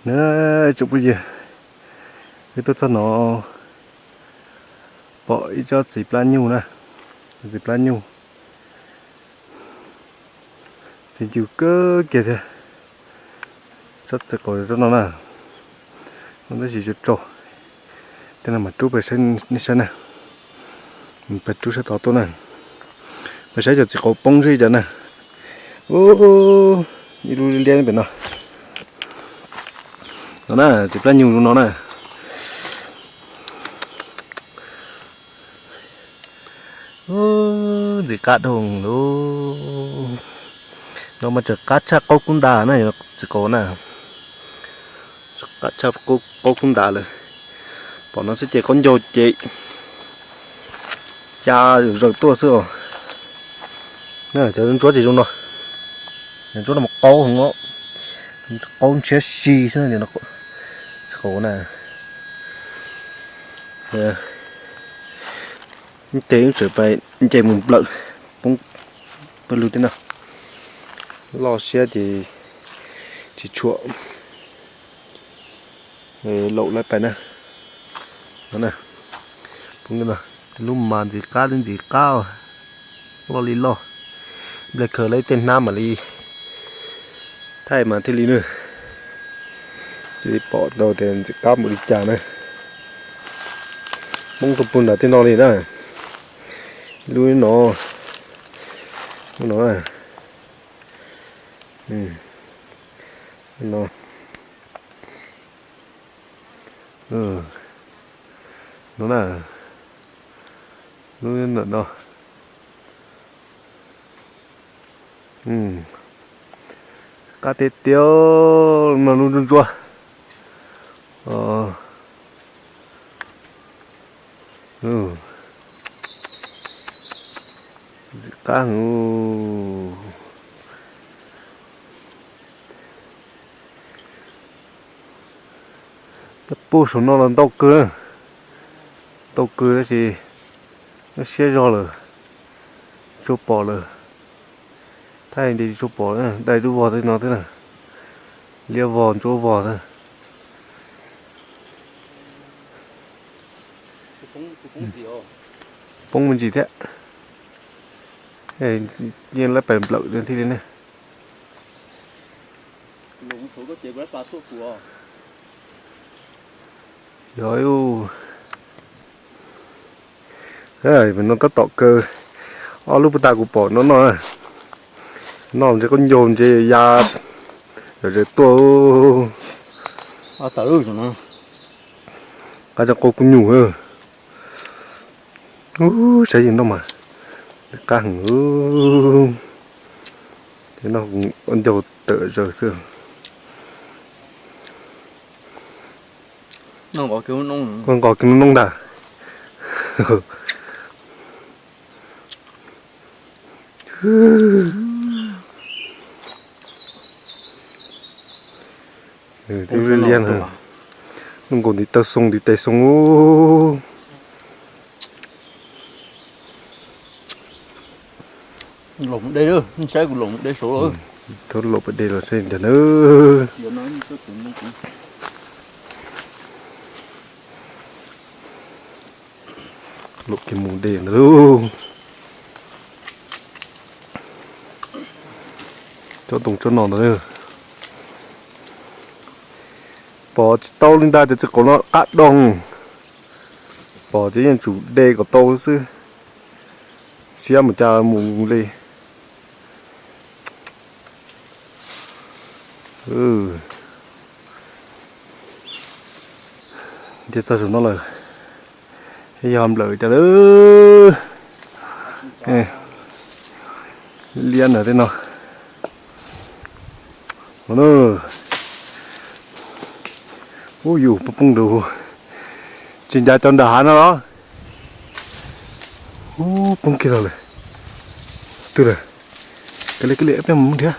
Na, tsoom phooj ywg, wb tuaj txog no pom ib tsob txiv plab nyuj na, txiv plab nyuj, txiv ncws kawg kiag thiab. Tsob txiv qaub tsob no na, no tab sis tsaus tsaus. Tej no mam rub pais saib nej saib na, pais rub sab tod tuaj na, pais saib cov txiv qaub poob seb li cas na. Ub, ib lub liab pem no. No na, txiv plab nyuj no na. Ub, ntxim qab dhau lawm. No mas tseem qab tshaj qaub kub ntas na, txiv qaub na. Qab tshaj qaub kub ntas lawm. Pom no xwb ces qaub ncaug ces ca zaws tuaj xwb os. Cov ntsuab ces zoo no. Cov ntsuab no mas qaub heev, qaub ntshiab si xwb, txiv qaub na. Tes tseem pais nce mus nplawm poob pawg lug thiab no. Loj siab ces tsis tshua laum lawv pais na. Lub mas ntxim qab li ntxim qab, loj li loj. Nplej khaws lawv tej hnab mam li thaij mas thiaj li na. Cia li pom tau tias ntxim qab npaum li cas na. Poob rau puag nram tej no li na. Lub no, lub no, no. No na, lub ntawm no. Qab tiag tiag, no lub ntsuab ntsuab. Ntxim qab heev. Tab puj saum no los ntau kawg, ntau kawg tab sis lub siab zog lawm, tsis tshua pom lawm. Thaij ntes tsis tshua pom, dai lub vog tej no thiab na, liab vog ntsuab vog thiab. Poob me ntsis thiab. Yeej lawv pais nplawm thiaj li ne. Yog, no tab tom kaw ob lub puag ta kuv pom no noj, noj ntses qaub ncaug ntses ya, zom zaws tuaj. Qab tsa qaub kub nyuj. Ub, saib yeej noj mas qab heev. Noj ua ncaug tawm zaws xwb. Nqos kiag noob ntag. Twb liab na, nkaus ntiv taw xoo ntiv tes xoo. Thov laum pas de los seb ntag na. Laum kiag mus de ntag lauj. Tsob ntoo tsob no ntag. Pom tsis tau li ntag, cov txiv qaub no qab doog. Pom ces yeej tsum de kom tau xwb, siab mus cas mus li. Nce txog saum no lawm, yog nplawm cas lawm. Liab ntawm tej no. Ub, yus poob poob nrad, tsis ncav cov nram hav no los. Ub, poob kiag los lawm. Twb lawm, kav liam kav liam peb mus nrhiav.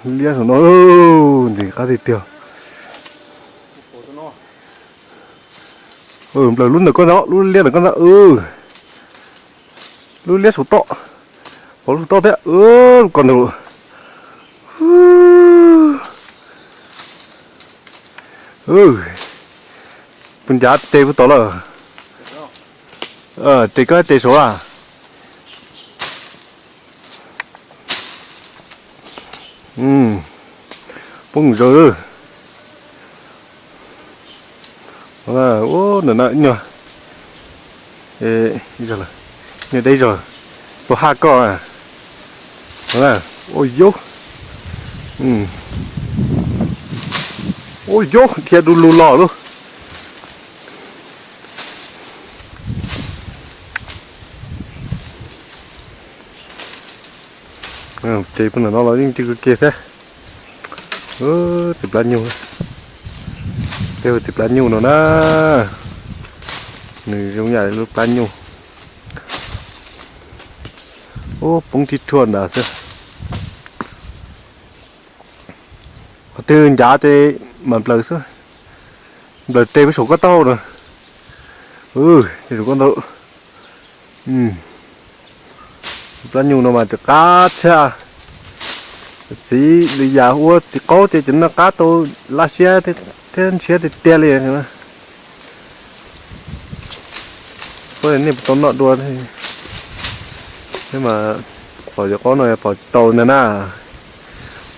Liab saum no, ntxim qab tiag tiag. Nplawm lub ntawm koj ntag, lub liab ntawm koj ntag. Lub liab saum toj, pom lub saum toj thiab, lub ko ntag. Puas ncav tes puas tod lawm? Tes koj tes saud a. Poob zaws. Ua na, nyuag, nyuag deb zog, puas haj koj? Ua yau, ua yau dhia du lug los lauj. Ces pem no los yeej ci kawg kiag thiab. Txiv plab nyuj, peb hu txiv plab nyuj no na. Nws zoo yam li lub plab nyuj. Ub, poob tib rhuaj nrad xwb. Qhov twg ncav tes mas nplawm xwb. Nplawm tes peb saum koj taub hau na. Saum koj taub hau. Plab nyuj no mas tes qab tshaj. Txiv li yam ua txiv qaub ces cov no qab tau laj siab thiab ntshiab tiag tiag li. Ua nej puas tau noj dua thiab mas, pom cov qaub no pom tsis tau ntag na.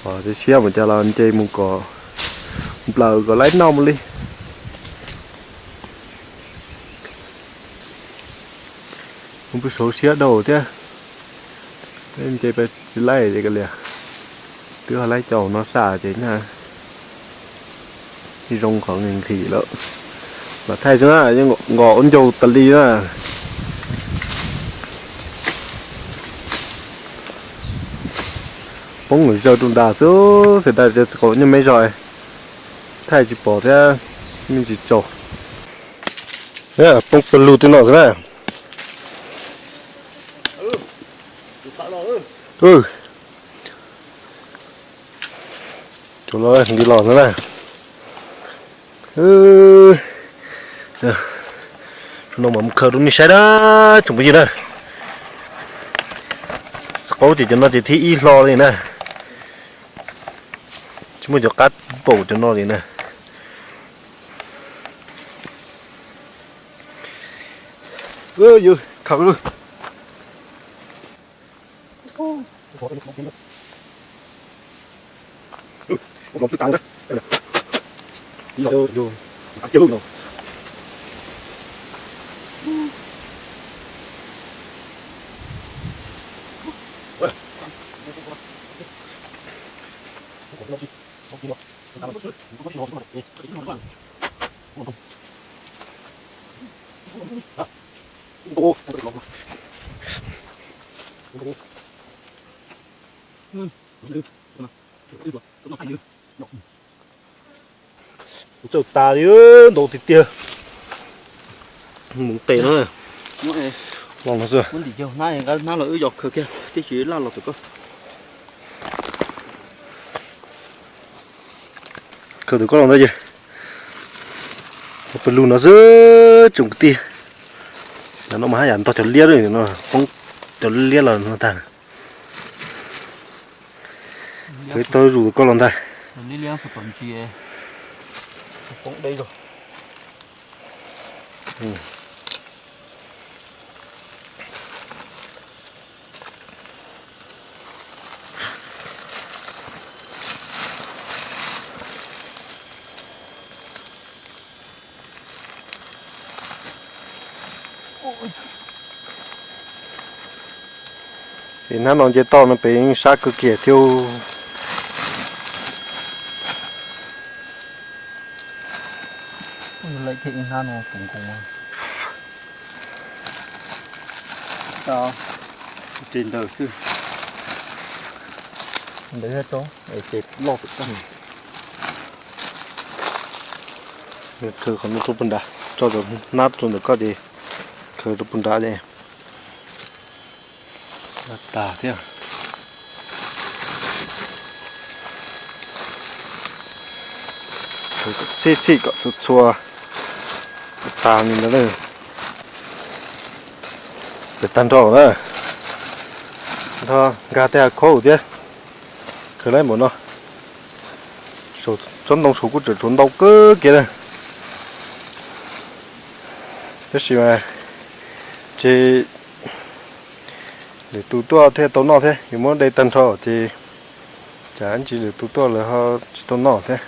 Pom tsis siab mus cas los nce mus kom nplawm kom laib noj mus li. Mus pw saud siab dhau thiab, nce peb tsis laij li ka lias. Twb ho laij caum no saj ces nyaj zoo qhov nqhis nqhis lawm. Los thaij xwb na, yeej nqos ua ncaug tas li na. Poob zaws rau nrad xwb, xav tias txiv qaub nyuj me zog, thaij tsis pom thiab, me ntsis tsaus. Poob pawg lug twg no xwb na. Cov los nti los no na. Zaum no mam mus khaws rau nej saib na, tsoom phooj ywg na. Txiv qaub ces cov no ces thib ib hlo li na. Tsis muaj cov qab npaum cov no li na. Tsaug tas li, ntau tiag tiag. Mus tes no, los no xwb. Hnab los wb yog khaws kiag tib si laj los tus koj. Khaws tus koj los ntawd ces pawg lug no xwb tsoom kwv tij. Ntawm no mas haj yam ntog cov liab no, poob cov liab los no tag. Khaws tau zus tus koj los ntag. Es hnab no nce toj no pem yeej sab kawg kiag thiab. Ces ntawd xwb. Ntawd tau, ces loj. Khaws qhov no rau puag nrad, tso cov hnab rau ntawm koj ces khaws rau puag nrad ces tas thiab. Txhij txhij kom txhua txhua tas li ntawd na. Pem tag nrho na, nrho nkag tej hav khaub thiab. Khaws laib npaum no, Tsob ntoo saud kuj tseem tshuav ntau kawg kiag na. Tab sis mas ces lwm tus tuaj thiaj tau noj thiab, yus muab de tag nrho ces tsam ntsis lwm tus tuaj lawv ho tsis tau noj thiab.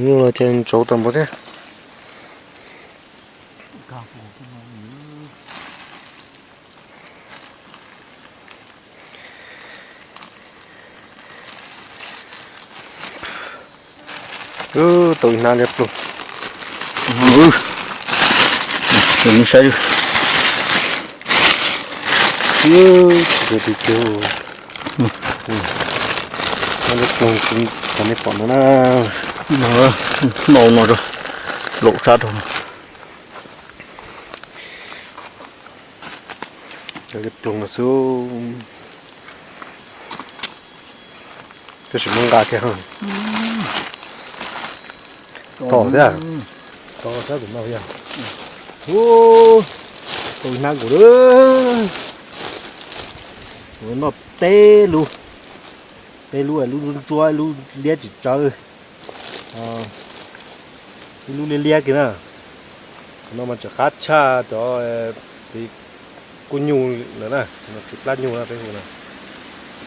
Los ces ntsaus tag npaum thiab. Tau ib hnab liab ploog. Saib, tsis yog tus cug. Liab ploog, nej pom no na. Noj no, laum sab rau. Cov liab ploog no xwb. Tab sis muab nqa kiag. Tom thiab. Tom sab tom no yog. Ub, tau hnab nkaus lawm. Noj peb lub, peb lub, lub ntsuab ntsuab, lub liab tsis tsawv, ib lub liab liab kiag na. Qhov no mas tseem qab tshaj cov txiv kuj nyuj lawm na, txiv plab nyuj na peb hu na.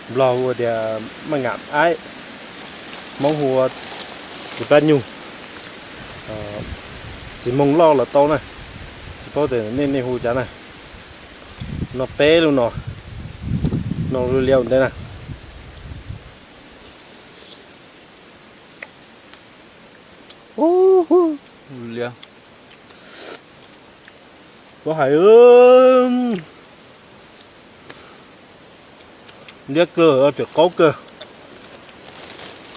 Nplog hu tias maj ngam aib, Hmoob hu ua txiv plab nyuj. Txiv moog loj los tau na, tsis paub tias nej nej hu cas na. Noj peb lub no, noj lub liab ua ntej na. Ub, liab, kuv hais, liab kawg, tseem qaub kawg.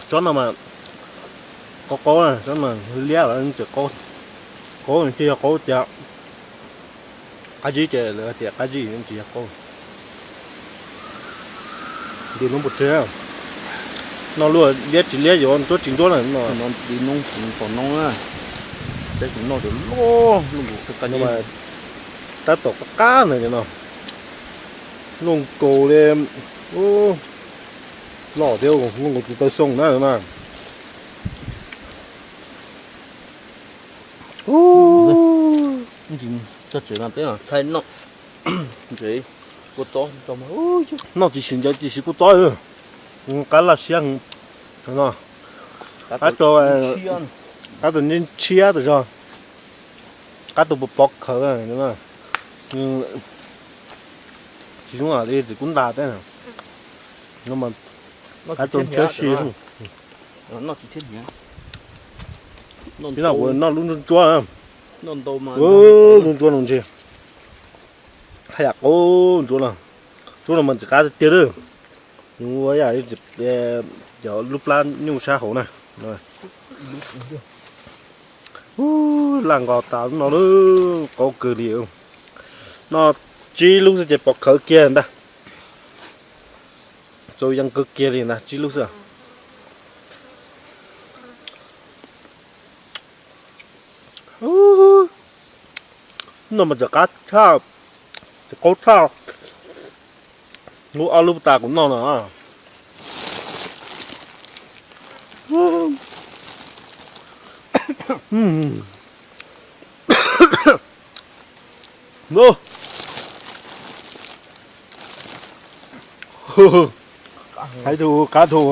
Tsob no mas qaub qaub na, tsob no liab los tseem qaub, qaub thiaj yog qaub tiag. Qab zib ces lawv tias qab zib tsis yog qaub. Nti lub npua tseg, noj luaj liab tsis liab yuav ntsuab tsis ntsuab na no. Nti noob, pom noob na, peb kuv noj cov loj loj nkaus qab zib, tab tom qab qab na cov no, loj nkaus li, loj thiab loj nkaus tus taw xoo na no. Txog tsev no peb thaij noj, ntsev kua txob, noj tsis siv ntsev tsis siv kua txob, qab laj siab. Qab tus ntshiab tas zog, qab tus pov khawv, tsis zoo li txiv kub ntas teb. Qab tus ntshiab si. Noj lub ntsuab ntsuab, lub ntsuab no ntse, haj yam qaub ntsuab no. Ntsuab no mas ntxim qab tiag tiag lawm. Ua yam li cov lub plab nyuj sab hauv na. Laj nqos tas lub no lawm, qaub kawg li. Noj tsib lub xwb ces pov khawv kiag ntag. Txaus yees kawg kiag li ntag, tsib lub xwb. No mas tseem qab tshaj, tseem qaub tshaj lub ob lub tas kuv noj no. Hais rau qab rau,